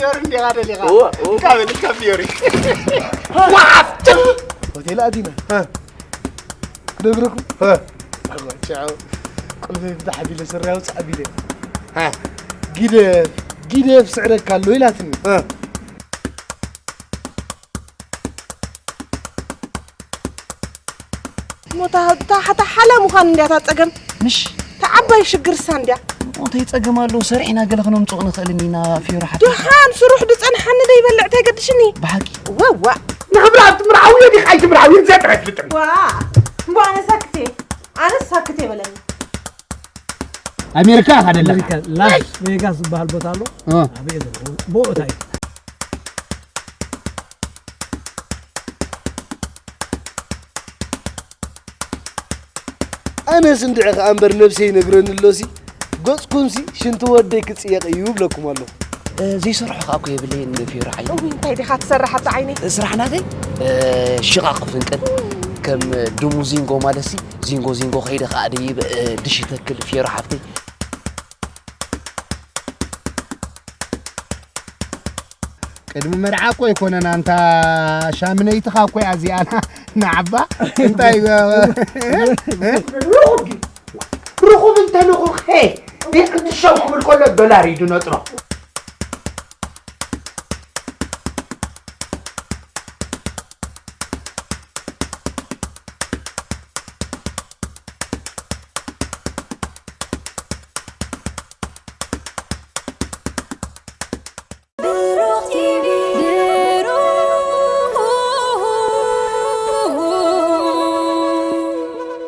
ፊዮሪ እንዲኻ ደሊኻ? እወ፣ እወ። እንካ በል፣ እንካ ፊዮሪ። ሆቴል ኣቲና። ነግረኩም። ቻው። ቁልፈይ ፍታሕ ቢለ፣ ስረ ኣውፅእ ቢለ። ጊደፍ፣ ጊደፍ ስዕረካ ኣሎ ኢላትኒ። እሞ እታ እታ ሓታ ሓላ ምዃን እንድያ እታ ጸገም። ምሽ እታ ዓባይ ሽግርሳ እንድያ። እንታይ ጸገም ኣለዎ? ሰሪሕና ገለ ክነምጽኦ ንኽእል ኢና ፊዮሪ ሓፍቲ። ደሓን ስሩሕ ድጸንሓኒ ደይበልዕ እንታይ ገድሽኒ? ብሓቂ። ወዋ። ንኽብራ ትምርዓዊ ዲኻ ኣይትምርዓዊ ዘጥረ ኣይፍልጥን። ዋ እምባ ኣነ ሳክቴ ኣነ ሳክቴ በለኒ። ኣሜሪካ ኢኻ ደለኻ። ኣሜሪካ ላስ ቬጋስ ዝበሃል ቦታ ኣሎ። ኣበየ ዘሎ ብኡ እንታይ ኣነስ እንድዒ ከኣ እምበር ነብሰይ ይነግረኒ ኣሎሲ፣ ገጽኩምሲ ሽንቲ ወደይ ክጽየቕ እዩ እብለኩም ኣለኹ። ዘይሰርሖ ከዓ እኮ የብለይን ፊዮሪ ዓይነይ። እውይ እንታይ ዲኻ ትሰርሕ ኣብቲ ዓይነይ? ስራሕ ናተይ ሽቓቕ ፍንቅል ከም ድሙ ዚንጎ ማለትሲ ዚንጎ ዚንጎ ከይደ ከዓ ደይብ ድሽ ተክል ፊዮሪ ሓፍተይ። ቅድሚ መርዓ እኮ ኣይኮነን ኣንታ ሻምነይትኻ እኮ እያ እዚኣና ንዓባ እንታይ ርኹብ እንተልኹ ኸ ክልተ ሻው ክብል ከሎ ዶላር እዩ ድነጥሮ።